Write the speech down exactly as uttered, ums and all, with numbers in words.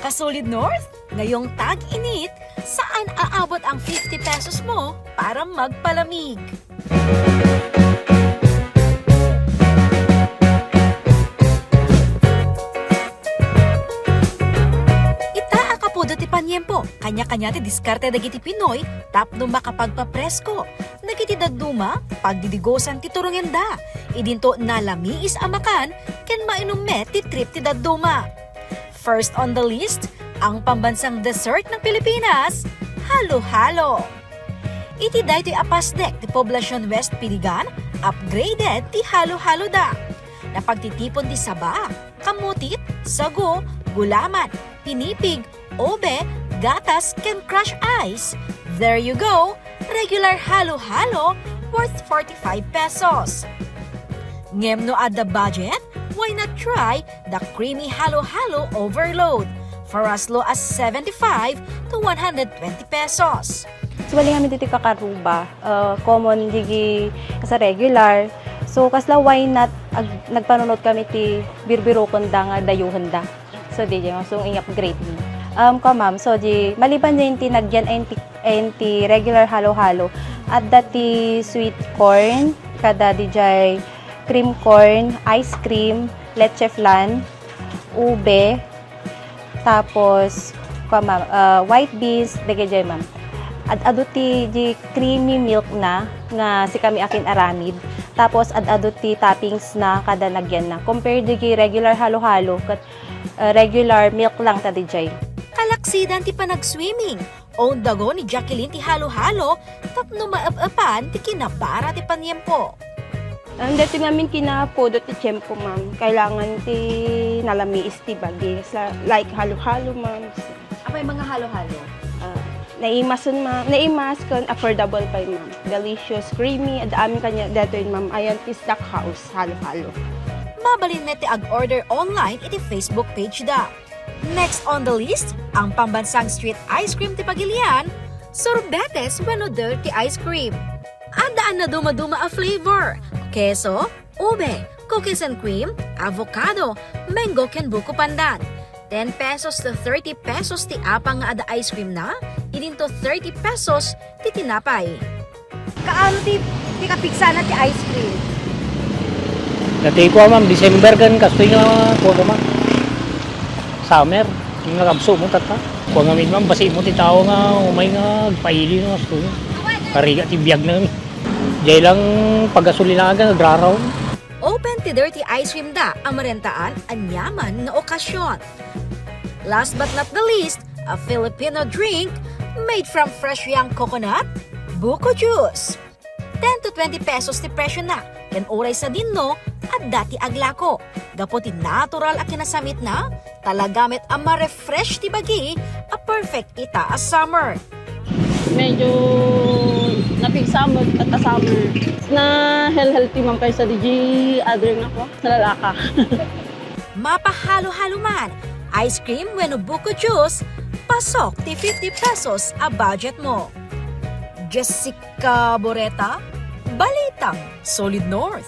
Ka-Solid North, ngayong tag-init, saan aabot ang fifty pesos mo para magpalamig? Ita a kapudo ti paniempo, kanya-kanya ti diskarte dagiti Pinoy tapno makapagpapresko. Dagiti dadduma, pagdidigosan ti turongenda. Idinto nalamiis a makan ken mainum met ti trip ti dadduma. First on the list, ang pambansang dessert ng Pilipinas, halo-halo. Iti daytoy a pasdek ti Poblacion West Piligan, upgraded ti halo-halo da. Napagtitipon ti saba, kamutit, sago, gulaman, pinipig, ube, gatas, ken crush ice. There you go! Regular halo-halo worth forty-five pesos. Ngem no adda budget, why not try the creamy halo-halo overload for as low as seventy-five to one hundred twenty pesos? Sumali kami ditoy kakaruba, uh, common digi sa regular. So, kasla why not ag-, nagpanunot kami ti birbirokon da nga dayuhen da. So, di, di, so, i-upgrade mi. Um, ko, ma'am, so, di, maliban din ti nagyan and ti, and ti regular halo-halo, adda ti sweet corn, kada di jay cream corn, ice cream, leche flan, ube, tapos, ko, ma'am, ah, white beans, dagay jay, ma'am. Ad-adu ti, di creamy milk na, nga sikami akin aramid. Tapos, ad-adu ti toppings na, kada nagyan na. Compare di regular halo-halo, ket ah, regular milk lang ta dijay. Kalaksidan ti panag-swimming. Ondago ni Jacqueline ti halo-halo tapno maep-epan ti kinabara ti paniempo. Ang dati namin kinapudo ti tiempo, ma'am. Kailangan ti nalamiis ti bagi. Sa, like halo-halo, ma'am. Apay mga halo-halo? Ah, naimason, ma'am. Naimas kun affordable pay, ma'am. Delicious, creamy. Ad amin kanya detoy, ma'am. Ayan ti snack house, halo-halo. Mabalin met ti ag-order online iti Facebook page da. Next on the list, ang pambansang street ice cream ti pagilian, sorbetes wenno dirty ice cream. Adda a naduma-duma a flavor, keso, ube, cookies and cream, avocado, mango ken buko pandan. Ten pesos to thirty pesos ti apang nga adda ice cream na, idinto thirty pesos ti tinapay. Kaano ti, ti kapigsana ti ice cream? Dati ko, ma'am, December kan kastoy nga, kuwan ka, ma'am. Summer, yung nga kabso mo, tata. Kuwan nga, ma'am, basi mo ti tao nga umay nga agpaili nga kastoy. Pariga ti biag na kami. Jay lang paggasolina aga, nagraraw. Open ti dirty ice cream da a marentaan aniaman nga okasyon. Last but not the least, a Filipino drink made from fresh young coconut, buko juice. Ten to twenty pesos ti presyo na, ken uray sadinno, adda ti aglako. Gapu ti natural a kinasamitna, talaga met a ma-refresh ti bagi a perfect ita a summer. Medyo napigsa met ita a summer. Na healthy man kaysa di other nga ko, sa lalaka. Mapahalo-halo man, ice cream wenno buko juice, pasok ti fifty pesos a budget mo. Jessica Boreta, Balitang Solid North.